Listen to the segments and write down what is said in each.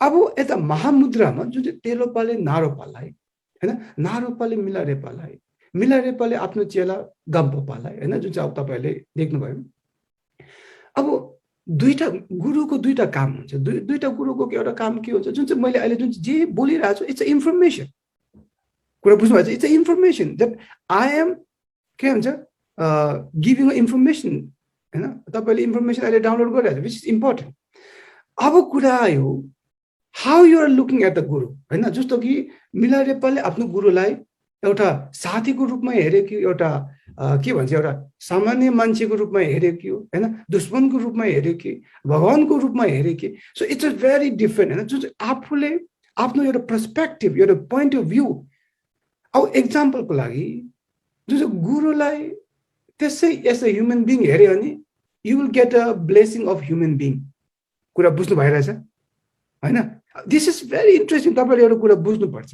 अब यता महामुद्रामा जुन चाहिँ तेलोपाले नारोपालाई हैन, नारोपाले मिलारेपालाई, मिलारेपाले आफ्नो चेला गम्पोपालाई हैन, जुन चाहिँ अब तपाईहरुले देख्नुभयो। अब दुईटा गुरुको दुईटा काम हुन्छ। दुईटा गुरुको एउटा काम के हुन्छ, जुन चाहिँ मैले अहिले जुन जे बोलिरहेको छु, इट्स अ इन्फर्मेसन। कुरा बुझ्नु भएको छ? It's a information that I am के भन्छ गिभिङ अ इन्फर्मेसन हैन। तपाईले इन्फर्मेसन अहिले डाउनलोड गरिरहेको छ, विच इज इम्पोर्टेन्ट। अब कुरा आयो how you are looking at the guru हैन। जस्तो कि मिलारेपाले आफ्नो गुरुलाई एउटा साथीको रूपमा हेर्यो कि एउटा के भन्छ एउटा सामान्य मान्छेको रूपमा हेर्यो कि हैन, दुश्मनको रूपमा हेर्यो कि भगवानको रूपमा हेर्यो कि। So it's a very different हैन, जुन चाहिँ आफूले आफ्नो एउटा पर्सपेक्टिभ एउटा पोइन्ट अफ भ्यू। अब एक्जाम्पलको लागि जुन चाहिँ गुरुलाई त्यसै एज अ ह्युमन बिङ हेर्यो भने you will get a blessing of human being. कुरा बुझ्नु भइरहेछ हैन? This is very interesting. तपाईले एउटा कुरा बुझ्नुपर्छ,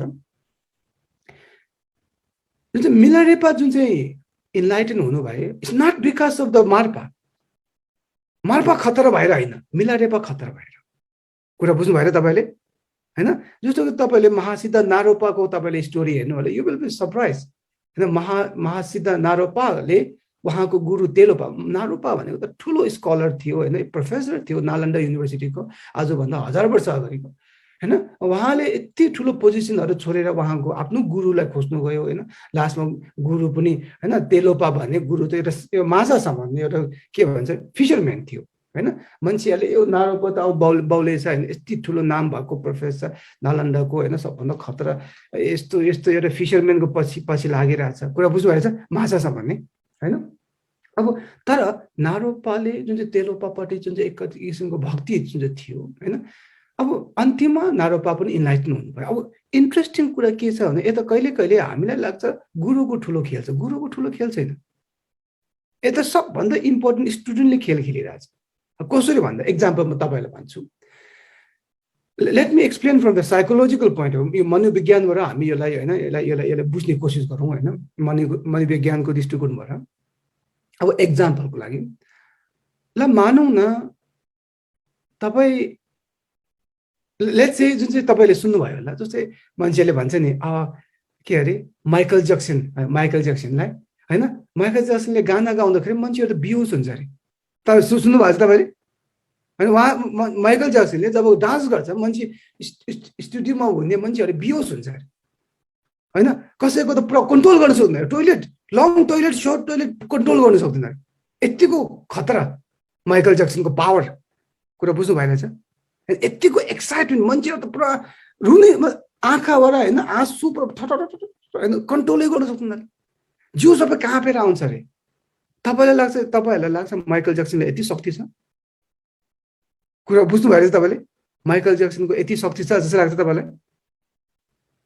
जुन चाहिँ मिलारेपा जुन चाहिँ इन्लाइटन हुनुभयो, it's not because of the Marpa. Marpa खतरा भएर होइन, मिलारेपा खतरा भएर। कुरा बुझ्नु भएर तपाईले हैन? जस्तो कि तपाईले महासिद्ध नारोपाको तपाईले स्टोरी हेर्नु होला, यु विल बी सरप्राइज हैन। महासिद्ध नारोपाले उहाँको गुरु तेलोपा, नारोपा भनेको त ठुलो स्कलर थियो हैन, प्रोफेसर थियो नालन्दा युनिभर्सिटीको, आजभन्दा 1000 वर्ष अगाडिको हैन। उहाँले यति ठुलो पोजिसनहरू छोडेर उहाँको आफ्नो गुरुलाई खोज्नु गयो हैन। लास्टमा गुरु पनि हैन, तेलोपा भन्ने गुरु त एउटा माछा सम्बन्धी एउटा के भन्छ फिसरम्यान थियो हैन। मान्छेहरूले यो नारोपा त अब बाउले छ हैन, यति ठुलो नाम भएको प्रोफेसर नालन्दाको हैन, सबभन्दा खतरा यस्तो यस्तो एउटा फिसरम्यानको पछि लागिरहेछ। कुरा बुझ्नु भएछ? माछा सम्बन्धी हैन। अब तर नारोपाले जुन चाहिँ तेलोपापट्टि जुन चाहिँ एक किसिमको भक्ति जुन चाहिँ थियो हैन, अब अन्तिममा नारोपा पनि इन्लाइटन हुनु पर्यो। अब इन्ट्रेस्टिङ कुरा के छ भने यता कहिले कहिले हामीलाई लाग्छ गुरुको ठुलो खेल छ, गुरुको ठुलो खेल छैन। यता सबभन्दा इम्पोर्टेन्ट स्टुडेन्टले खेल खेलिरहेछ। कसरी भन्दा एक्जाम्पल म तपाईलाई भन्छु। Let me explain from the psychological point of view. मनोविज्ञानबाट हामी यसलाई हैन यसलाई बुझ्ने कोसिस गरौँ हैन, मनोविज्ञानको दृष्टिकोणबाट। अब एक्जाम्पलको लागि ल मानौँ न तपाई लेट्स से जुन चाहिँ तपाईले सुन्नुभयो होला, जस्तै मान्छेले भन्छ नि के अरे माइकल ज्याक्सनलाई हैन, माइकल ज्याक्सनले गाना गाउँदाखेरि मान्छेहरु त बिहोस हुन्छ अरे। तपाईँ सुन्नु भएको छ तपाईले हैन? उहाँ माइकल ज्याक्सनले जब डान्स गर्छ मान्छे स्टुडियोमा हुने मान्छेहरु बिहोस हुन्छ अरे हैन। कसैको त पुरा कन्ट्रोल गर्न सक्दैन, toilet long toilet short toilet control गर्न सक्दैन। यतिको खतरा माइकल ज्याक्सनको पावर। कुरा बुझ्नु भएन छ? यतिको एक्साइटमेन्ट, मान्छेहरु त पुरा रुने आँखाबाट हैन, आँसु हैन कन्ट्रोलै गर्न सक्दैन, जिउ सबै काँपेर आउँछ अरे। तपाईहरुलाई लाग्छ माइकल ज्याक्सनले यति शक्ति छ? कुरा बुझ्नु भएछ तपाईले? माइकल ज्याक्सनको यति शक्ति छ जस्तो लाग्छ तपाईलाई?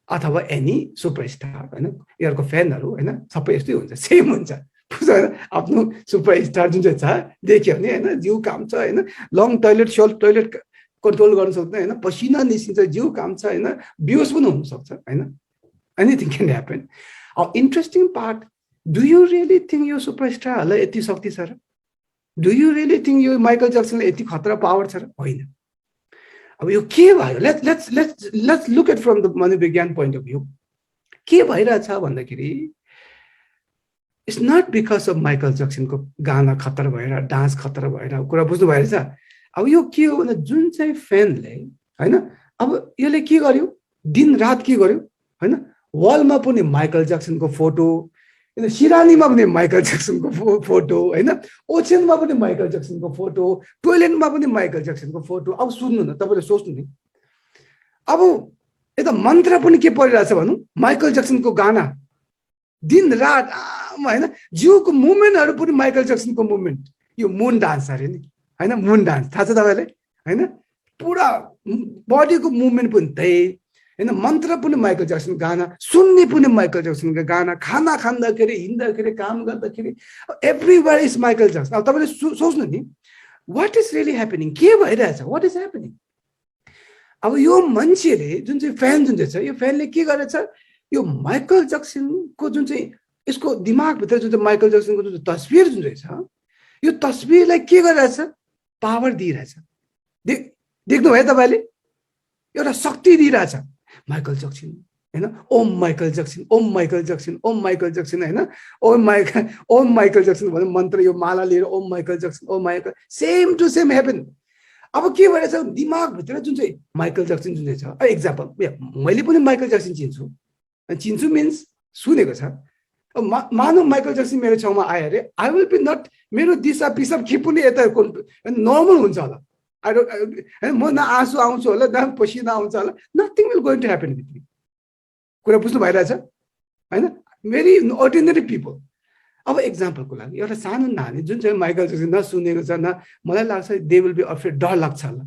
अथवा एनी सुपरस्टार हैन, यहाँको फ्यानहरु हैन सबै यस्तै हुन्छ, सेम हुन्छ। बुझ्नु हैन? आफ्नो सुपरस्टार जुन चाहिँ छ देख्यो भने हैन, जिउ काम्छ हैन, long toilet short toilet control गर्न सक्दैन हैन, पसिना निस्किन्छ, जिउ काम्छ हैन, बिहोस पनि हुन सक्छ हैन। Anything can happen. अब interesting part, do you really think यो सुपरस्टारहरुलाई यति शक्ति छ र? डु यु रियली थिंक यो माइकल ज्याक्सनले यति खतरा पावर छ र? होइन। अब यो के भयो? Let's look at from the मनोविज्ञान पोइन्ट अफ भ्यू। के भइरहेछ भन्दाखेरि it's not because of Michael ज्याक्सनको गाना खतरा भएर, डान्स खतरा भएर। कुरा बुझ्नु भएछ? अब यो के हो भने जुन चाहिँ फ्यानले हैन, अब यसले के गर्यो, दिन रात के गर्यो हैन, वालमा पनि माइकल ज्याक्सनको फोटो, सिरानीमा पनि माइकल ज्याक्सनको फोटो हैन, ओछ्यानमा पनि माइकल ज्याक्सनको फोटो, टोइलेटमा पनि माइकल ज्याक्सनको फोटो। अब सुन्नु न, तपाईले सोच्नु नि, अब यता मन्त्र पनि के परिरहेछ भनौँ, माइकल ज्याक्सनको गाना दिन रात हैन, जिउको मुभमेन्टहरु पनि माइकल ज्याक्सनको मुभमेन्ट। यो मुन डान्स अरे नि हैन, मुन डान्स थाहा छ तपाईलाई हैन? पुरा बडीको मुभमेन्ट पनि त्यही हैन, मन्त्र पनि माइकल ज्याक्सन गाना, सुन्ने पनि माइकल ज्याक्सनको गाना, खाना खाँदाखेरि, हिँड्दाखेरि, काम गर्दाखेरि, एभ्रीवेयर इज माइकल ज्याक्सन। अब तपाईले सोच्नु नि, व्हाट इज रियली ह्यापनिङ? के भइरहेछ? What is happening? अब यो मान्छेले जुन चाहिँ फ्यान जुन चाहिँ छ, यो फ्यानले के गरेछ, यो माइकल ज्याक्सनको जुन चाहिँ यसको दिमागभित्र जुन चाहिँ माइकल ज्याक्सनको जुन तस्बिर जुन चाहिँ छ, यो तस्बिरलाई के गरिरहेछ, पावर दिइरहेछ। देख्नु भयो तपाईले? एउटा शक्ति दिइरहेछ माइकल जक्सन हैन Om Michael Jackson Om Michael Jackson Om Michael Jackson हैन ओम माइकल जक्सन भन्ने मन्त्र यो माला लिएर Om Michael Jackson Om Michael same to same happen अब के भइरहेछ दिमागभित्र जुन चाहिँ माइकल जक्सन जुन चाहिँ छ एक्जाम्पल मैले पनि माइकल जक्सन चिन्छु मिन्स सुनेको छ मानव माइकल जक्सन मेरो छेउमा आयो अरे आई विल बी नट मेरो दिशा पिसाब के पनि यता नर्मल हुन्छ होला म न आँसु आउँछु होला न पसिना आउँछ होला nothing will going to happen with me कुरा बुझ्नु भइरहेछ हैन भेरी अर्डिनरी पिपल अब एक्जाम्पलको लागि एउटा सानो नानी जुन चाहिँ माइकल जक्सन नसुनेको छ न मलाई लाग्छ दे विल बी अफ्रेड डर लाग्छ होला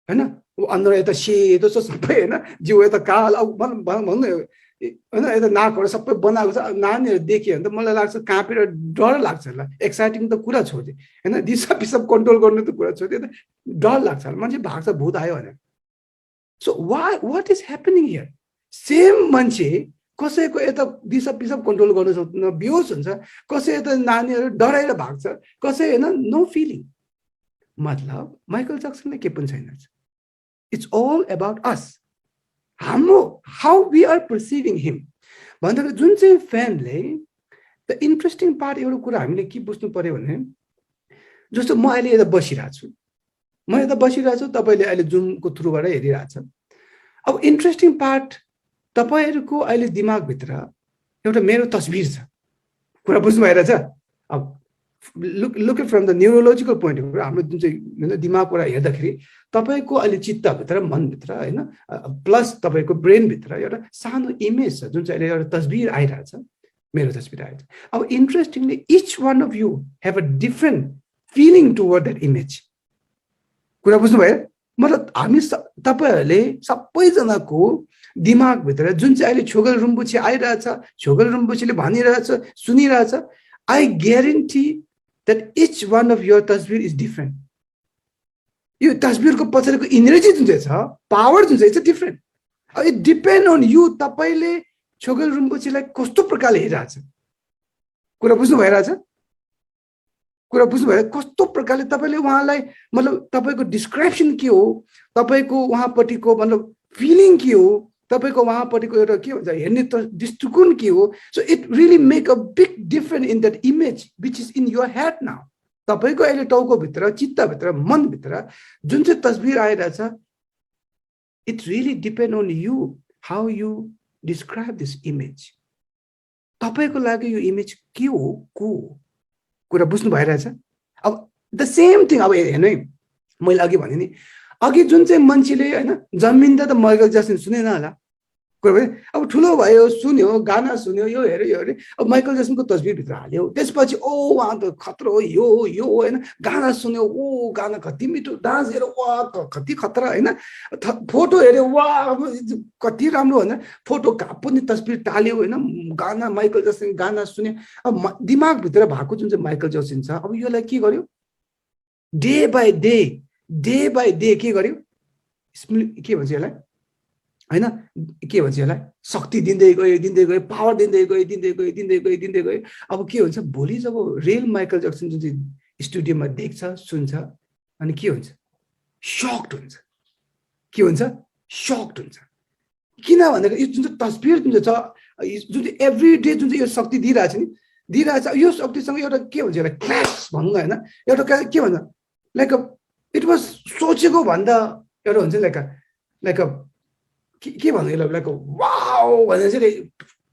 हैन अनुहार यता सेतो छ सबै हैन जिउ यता काल अब भन्नु हैन यता नाकहरू सबै बनाएको छ नानीहरू देख्यो भने त मलाई लाग्छ काँपेर डर लाग्छ होला एक्साइटिङ त कुरा छोड्यो हैन दिशा पिसाब कन्ट्रोल गर्ने त कुरा छोड्यो डर लाग्छ होला मान्छे भाग्छ भूत आयो भनेर so what is happening here same मान्छे कसैको यता दिशा पिसाब कन्ट्रोल गर्न सक्दैन बेहोस हुन्छ कसै यता नानीहरू डराएर भाग्छ कसै हैन नो फिलिङ मतलब माइकल जक्सनले के पनि छैन इट्स अल अबाउट अस हाम्रो हाउ वी आर पर्सिभिङ हिम भन्दाखेरि जुन चाहिँ फ्यानले द इन्ट्रेस्टिङ पार्ट एउटा कुरा हामीले के बुझ्नु पर्यो भने जस्तो म अहिले यता बसिरहेको छु तपाईँले अहिले जुमको थ्रुबाट हेरिरहेछ अब इन्ट्रेस्टिङ पार्ट तपाईहरुको अहिले दिमागभित्र एउटा मेरो तस्बिर छ कुरा बुझ्नु भइरहेछ अब look from the neurological point of view हाम्रो जुन चाहिँ दिमागबाट हेर्दाखेरि तपाईको अहिले चित्तभित्र मनभित्र हैन प्लस तपाईको ब्रेनभित्र एउटा सानो इमेज छ जुन चाहिँ अहिले एउटा तस्बिर आइरहेछ मेरो तस्बिर आइरहेछ अब interestingly each one of you have a different feeling toward that image कुरा बुझ्नु भयो मतलब हामी तपाईहरुले सबैजनाको दिमागभित्र जुन चाहिँ अहिले छोगल रिम्पोचे आइरहेछ छोगल रिम्पोचेले भनिरहेछ सुनिरहेछ I guarantee that each one of your tasbir is different. यो तस्बिरको पछाडिको एनर्जी जुन चाहिँ छ पावर जुन चाहिँ different it depend on you तपाईले छोगल रिम्पोचेलाई कस्तो प्रकारले हेरिरहेछ कुरा बुझ्नु भइरहेछ कस्तो प्रकारले तपाईले उहाँलाई मतलब तपाईको डिस्क्रिप्सन के हो तपाईको उहाँपटिको मतलब फिलिङ के हो तपाईको उहाँपटिको एउटा के भन्छ हेर्ने दृष्टिकोण के हो so it really make a big difference in that image which is in your head now तपाईको अहिले टाउको भित्र चित्तभित्र मनभित्र जुन चाहिँ तस्बिर आइरहेछ it really depend on you how you describe this image तपाईको लागि यो इमेज के हो को कुरा बुझ्नु भइरहेछ अब द सेम थिङ अब हेर्नु है मैले अघि भने नि अघि जुन चाहिँ मान्छेले हैन जमिन्दा त माइकल जक्सन सुनेन होला कुरा भयो अब ठुलो भयो सुन्यो गाना सुन्यो यो हेर्यो अब माइकल जक्सनको तस्बिर भित्र हाल्यो त्यसपछि ओ उहाँ त खतरा हो यो हैन गाना सुन्यो ओ गाना कति मिठो डान्स हेर्यो वा कति खतरा हैन फोटो हेर्यो वा कति राम्रो हैन फोटो पनि तस्बिर टाल्यो हैन गाना माइकल जक्सन गाना सुन्यो अब दिमाग भित्र भएको जुन चाहिँ माइकल जक्सन छ अब योलाई के गर्यो डे बाइ डे के गर्यो के भन्छ यसलाई हैन के भन्छ यसलाई शक्ति दिँदै गयो पावर दिँदै गयो अब के हुन्छ भोलि जब रियल माइकल जक्सन जुन चाहिँ स्टुडियोमा देख्छ सुन्छ अनि के हुन्छ शक्ड हुन्छ किन भन्दाखेरि यो जुन चाहिँ तस्बिर जुन चाहिँ छ जुन चाहिँ एभ्री डे जुन चाहिँ यो शक्ति दिइरहेछ नि यो शक्तिसँग एउटा के भन्छ यसलाई क्ल्यास भन्नु हैन एउटा के भन्छ लाइक इट वाज सोचेको भन्दा एउटा हुन्छ लाइक के भन्नु यसलाई लाइक वाउ भनेर चाहिँ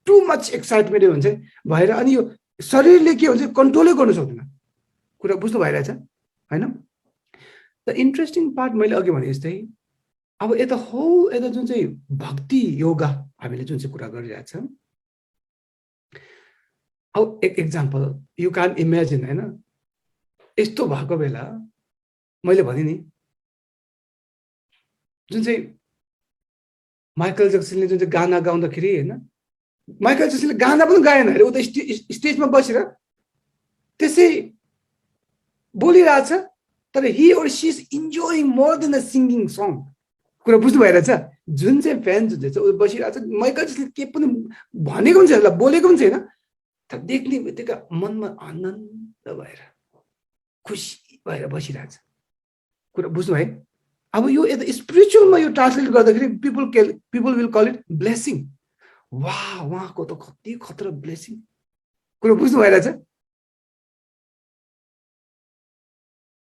टु मच एक्साइटमेन्ट हुन्छ भएर अनि यो शरीरले के हुन्छ कन्ट्रोलै गर्न सक्दैन कुरा बुझ्नु भइरहेछ हैन द इन्ट्रेस्टिङ पार्ट मैले अघि भने जस्तै अब यता जुन चाहिँ भक्ति योगा हामीले जुन चाहिँ कुरा गरिरहेछ अब एक्जाम्पल यु क्यान इमेजिन हैन यस्तो भएको बेला मैले भने नि जुन चाहिँ माइकल जक्सनले जुन चाहिँ गाना गाउँदाखेरि हैन माइकल जक्सनले गाना पनि गाएन अरे उता स्टेजमा बसेर त्यसै बोलिरहेछ तर ही और she is enjoying more than a singing song कुरा बुझ्नु भइरहेछ जुन चाहिँ फ्यान जुन चाहिँ उ बसिरहेछ माइकल जक्सनले के पनि भनेको पनि छैन बोलेको पनि छैन तर देख्ने बित्तिकै मनमा आनन्द भएर खुसी भएर बसिरहेछ कुरा बुझ्नु है अब यो यता स्पिरिचुअलमा यो ट्रान्सलेट गर्दाखेरि people will call it blessing. वाह, उहाँको त कति खतरा ब्लेसिङ। कुरो बुझ्नु भइरहेछ?